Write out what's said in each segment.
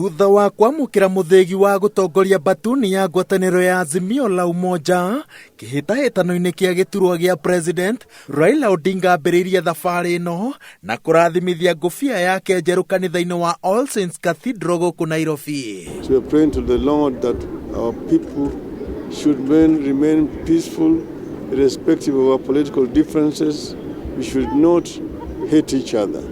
Thutha wa kwamũkĩra mũthĩgi wa gũtongoria mbatuni ya ngwatanĩro ya Azimio la Umoja kĩhĩtahĩtano-inĩ kĩa gĩturwa gĩa president, Raila Odinga ambĩrĩirie thabarĩ ĩno na kũrathimithia ngũbia yake njerũ kanitha-inĩ wa All Saints Cathedral gũkũ Nairobi. So we are praying to the Lord that our people should remain peaceful irrespective of our political differences. We should not hate each other.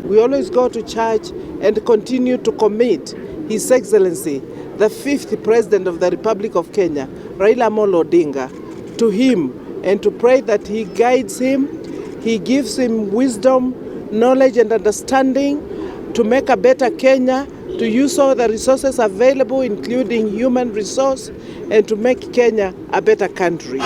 We always go to church and continue to commit His Excellency, the fifth President of the Republic of Kenya, Raila Amolo Odinga, to him and to pray that he guides him, he gives him wisdom, knowledge and understanding to make a better Kenya, to use all the resources available, including human resource, and to make Kenya a better country.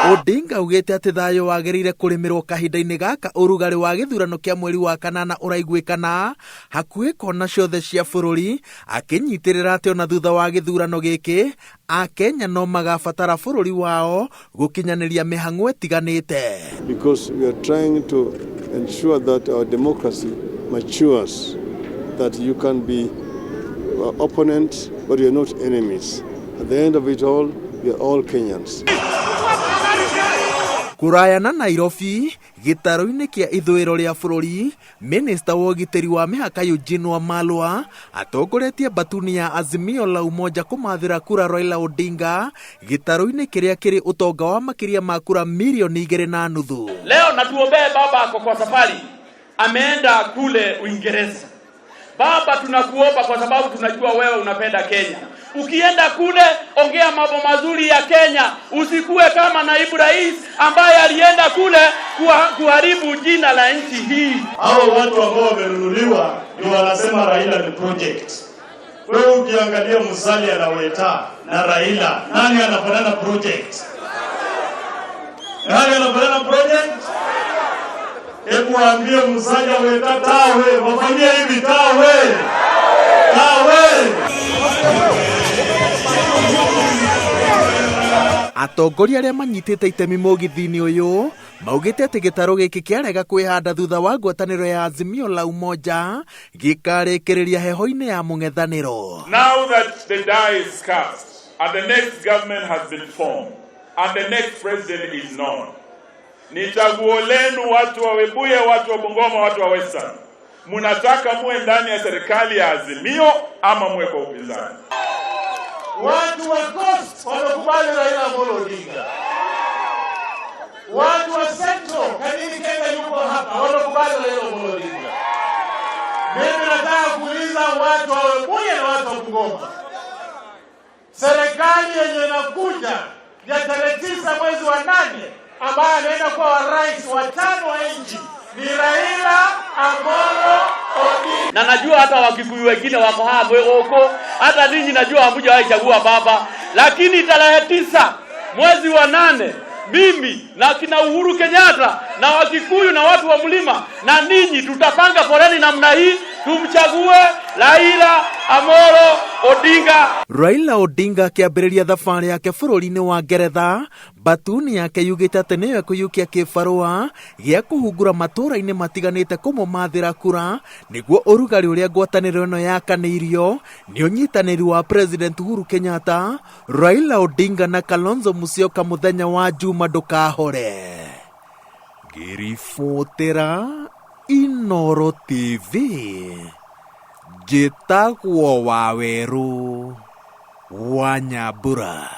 Odinga augĩte atĩ thayũ wagĩrĩire kũrĩmĩrwo kahinda-inĩ gaka ũrugarĩ wa gĩthurano kĩa mweri wa kanana ũraiguĩkana hakuhĩ kona ciothe cia bũrũri, akĩnyitĩrĩra atĩ ona thutha wa gĩthurano gĩkĩ Akenya no magabatara bũrũri wao gũkinyanĩria mĩhang'o ĩtiganĩte. Because we are trying to ensure that our democracy matures, that you can be opponents but you are not enemies. At the end of it all, we are all Kenyans. Kũraya na Nairobi, gĩtarũ-inĩ kĩa ithũĩro rĩa bũrũri, minista wa ũgitĩri wa mĩhaka Eugene Wamalwa atongoretie mbatuni ya Azimio la Umoja kũmathĩra kura Raila Odinga gĩtarũ-inĩ kĩrĩa kĩrĩ ũtonga wa makĩria ma kura mirioni igĩrĩ na nuthu. Leo natuombee baba ako kwa safari, ameenda kule Uingereza. Baba, tunakuomba kwa sababu tunajua wewe unapenda Kenya. Ukienda kule ongea mambo mazuri ya Kenya, usikuwe kama naibu rais ambaye alienda kule kuharibu jina la nchi hii. Hao watu ambao wamenunuliwa ndio wanasema Raila ni project. Wewe ukiangalia Musalia na Weta na Raila, nani anafanana project? Nani anafanana project? Hebu waambie Musalia Weta tawe, wafanyie hivi tawe. Tawe. Atongoria arĩa manyitĩte itemi mũgithi-inĩ ũyũ maugĩte atĩ gĩtarũ gĩkĩ kĩarega kwĩhanda thutha wa ngwatanĩro ya Azimio la Umoja gĩkarĩkĩrĩria heho-inĩ ya mũng'ethanĩro. Now that the die is cast and the next government has been formed and the next president is known, ni chaguo lenu watu wa Webuye, watu wa Bungoma, watu wa Western. Munataka muwe ndani ya serikali ya Azimio ama muwe kwa upinzani? Watu wa Coast wamekubali Raila Amolo Odinga. Watu wa Central, Kanini Kega yuko hapa, wamekubali Raila Amolo Odinga. Mimi nataka kuuliza watu wa Webuye na watu wa Bungoma, serikali yenye inakuja ya tarehe 9 mwezi wa 8 ambaye anaenda kuwa wa rais wa 5 wa nchi ni Raila Amolo Odinga. Na najua hata Wakikuyu wengine wako hapa huko, hata ninyi najua hamjawahi chagua baba, lakini tarehe 9 mwezi wa 8 mimi na kina Uhuru Kenyatta na Wakikuyu na watu wa mlima na ninyi tutapanga foleni namna hii tumchague Raila Amolo Odinga. Raila Odinga akĩambĩrĩria thabarĩ yake bũrũri-inĩ wa Ngeretha, mbatuni yake yugĩte atĩ nĩyo ĩkũiyũkia kĩbarũa gĩa kũhungura matũũra-inĩ matiganĩte kũmũmathĩra kura nĩguo ũrugarĩ ũrĩa ngwatanĩro ĩno yakanĩirio nĩ ũnyitanĩri wa President Uhuru Kenyatta, Raila Odinga na Kalonzo Musyoka mũthenya wa Juma ndũkahore. Ngĩribotera Inooro TV, njĩtagwo Wawerũ wa Nyambura.